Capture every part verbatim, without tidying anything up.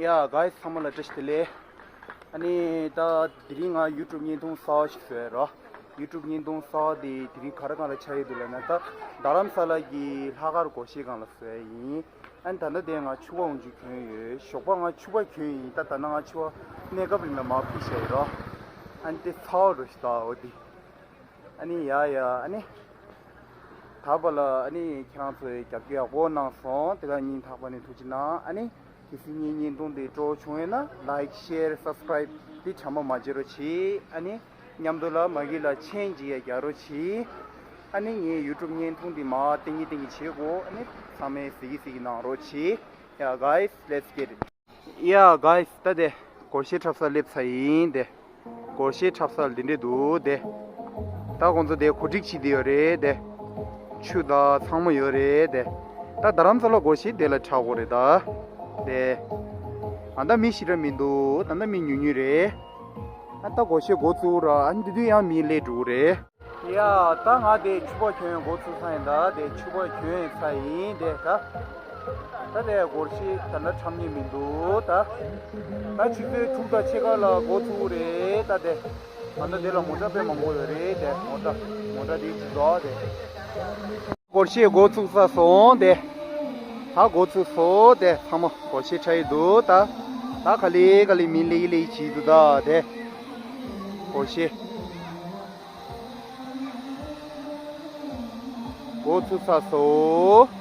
ཡ་གཱའི་སི་ཚང་མ་ལ་བཀྲ་ཤིས་བདེ་ལེགས། ཨ་ནི་ད་དེ་རིང་ང་ཡུ་ཊུབ་བརྙན་ཐུང་གསར་བ་ཞིག་བཟོས་རོ། ཡུ་ཊུབ་བརྙན་ཐུང་གསར་བ་དེ་དེ་རིང་ག་རེ་ག་རེ་ཆགས་ཡོད་འདུག་ལབ་ན། ད་རྡ་རམ་ས་ལ་གི་ལྷག་དཀར་སྒོར་གཞས་སྒང་ལ་བཟོས་ཡིན། ཨ་ནི་ད་ལྟ་དེ་ང་ཕྱུ་པ་འོང་རྒྱུ་གྱོན་ཡོད། ཞོགས་པ་ང་ཕྱུ་པ་གྱོན་ཡིན། ད་ད་ནང་ང་ཕྱུ་པ་གནས་སྐབས་རིང་ལ་མར་ཕུད་བཞག་ཡོད་རོ། ཨ་ནི་དེ་ཚ་བ་རོ་ཞིག་ད་འོ་དེ། ཨ་ནི་ཡ་ཡ་ཨ་ནི། ད་བར་ལ་ཨ་ནི་ཁྱེད་རང་ཚོས་རྒྱབ་སྐྱོར་ཡག་པོ་གནང་སོང་། དེ་ལ་སྙིང་ཐག་པ་ནས་ཐུགས་རྗེ་གནང་། ཨ་ནི་གལ་སྲིད་ངའི་བརྙན་ཐུང་འདི་སྤྲོ་བོ་བྱུང་ཡོད་ན་ལའིཀ་ཤེར་སབ་སི་ཀ་རའིབ་འདི་དྲན་པ་མ་བརྗེད་རོགས་གྱིས། ཨ་ནི་མཉམ་དུ་ལ་མ་གི་ལ་མཆན་ཅིག་ཡ་རྒྱག་རོགས་གྱིས། ཨ་ནི་ངའི་ཡུ་ཊུབ་བརྙན་ཐུང་འདི་མར་ཏིང་ངེ་ཏིང་ངེ་བྱེད་དགོས། ཨ་ནི་ཚང་མས་གཟིགས་གཟིགས་གནང་རོགས་གྱིས། Yeah, guys, let's get it. Yeah, guys, ད་དེ་སྒོར་གཞས་འཁྲབ་ས་སླེབས་ཚར་ཡིན་ཏེ། སྒོར་གཞས་འཁྲབ་ས་འདི་འདྲས་འདུག་ཏེ། ད་ཁོང་ཚོ་དེ་གོ་སྒྲིག་བྱེད་དེ་ཡོད་རེད་ཏེ། ཆུ་དང་ཚང་མ་ཡོད་རེད་ཏེ། ད་རྡ་རམ་ས་ལ་སྒོར་གཞས་དེ་ལ་འཁྲབ་དགོས་རེད་ད། ཏེ། ཨ་ད་མི་ཞེ་དྲག་མི་འདུག་ད་ད་མི་ཉུང་ཉུང་རེད། ཨ་ད་སྒོར་གཞས་འགོ་བཙུགས་ར། ཨ་འདི་དུས་ཡང་མི་སླེབས་འགྲོ་གི་རེད། ཡ། ད་ང་དེ་ཕྱུ་པ་གྱོན་འགོ་ཚུགས་ས་ཡིན། ད་དེ་ཕྱུ་པ་གྱོན་ཚར་ཡིན་དེ་ད། ད་དེ་སྒོར་གཞས་ད་ལྟ་འཁྲབ་མཁན་མི་འདུག་ད། ད་ཆུ་ཚོད་དྲུག་དང་ཕྱེད་ཀ་ལ་འགོ་ཚུགས་རེད་ད་དེ། ང་ད་དེ་ལ་མོ་ཊ་དཔེ་མང་པོ་ཡོད་རེད་དེ། མོ་ཊ་མོ་ཊ་དེ་ཅི་འདུག་དེ། སྒོར་གཞས་འགོ་ཚུགས་ཚར་སོང་དེ། ད་འགོ་ཚུགས་སོང་དེ། ཚང་མ་སྒོར་གཞས་འཁྲབ་ཡི་འདུག་ད། ད་ག་ལེ་ག་ལེ་མི་སླེབས་སླེབས་བྱེད་འདུག་ད་དེ། སྒོར་གཞས། འགོ་ཚུགས་ཚར་སོང་།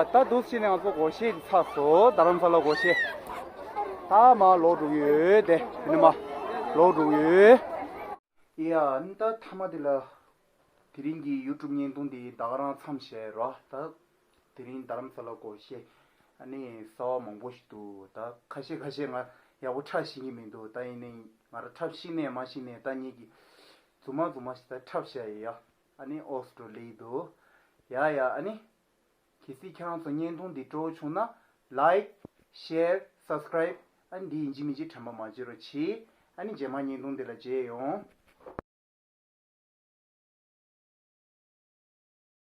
ད་འདུག་སེ་བྱས་ནས་ང་ཚོ་སྒོར་གཞས་ཅིག་ཚར་སོང་། རྡ་རམ་ས་ལ་སྒོར་གཞས། ད་མར་ལོག་འགྲོ་གི་ཡོད་དེ། དེ་ནས་མར་ལོག་འགྲོ་གི་ཡོད། ཡ་ཨ་ནི་ད་མཐའ་མ་དེ་ལ། དེ་རིང་གི་ཡུ་ཊུབ་བརྙན་ཐུང་འདི་ད་ག་རང་མཚམས་བཞག་རོགས། ད་དེ་རིང་རྡ་རམ་ས་ལ་སྒོར་གཞས་ཨ་ནི་གསར་པ་མང་པོ་ཞིག་འདུག་ད་ཁ་ཤས་ཁ་ཤས་ང་ཡག་པོ་འཁྲབ་ཤེས་ཀྱི་མི་འདུག་ད་ཡིན་ནའི་ང་རང་འཁྲབ་ཤེས་ནའི་མ་ཤེས་ནའི་ད་ངེད་ཀྱིས་རྫུན་མ་རྫུན་མ་ཞིག་ད་འཁྲབ་བཞག་ཡིན་ཡ། ཨ་ནི་ཨོ་སི་ཀྲོ་ལི་ཡ་འདུག་ཡ་ཡ། ཨ་ནི་གལ་སྲིད་ཁྱེད་རང་ཚོ་བརྙན་ཐུང་འདི་སྤྲོ་བོ་བྱུང་ན། ལའིཀ། ཤེར། སབ་སི་ཀ་རའིབ། ཨ་ནི་འདི་ཡིན་གཅིག་མིན་གཅིག་དྲན་པ་མ་བརྗེད་རོགས་གྱིས། ཨ་ནི་རྗེས་མ་བརྙན་ཐུང་འདི་ལ་མཇལ་ཡོང་།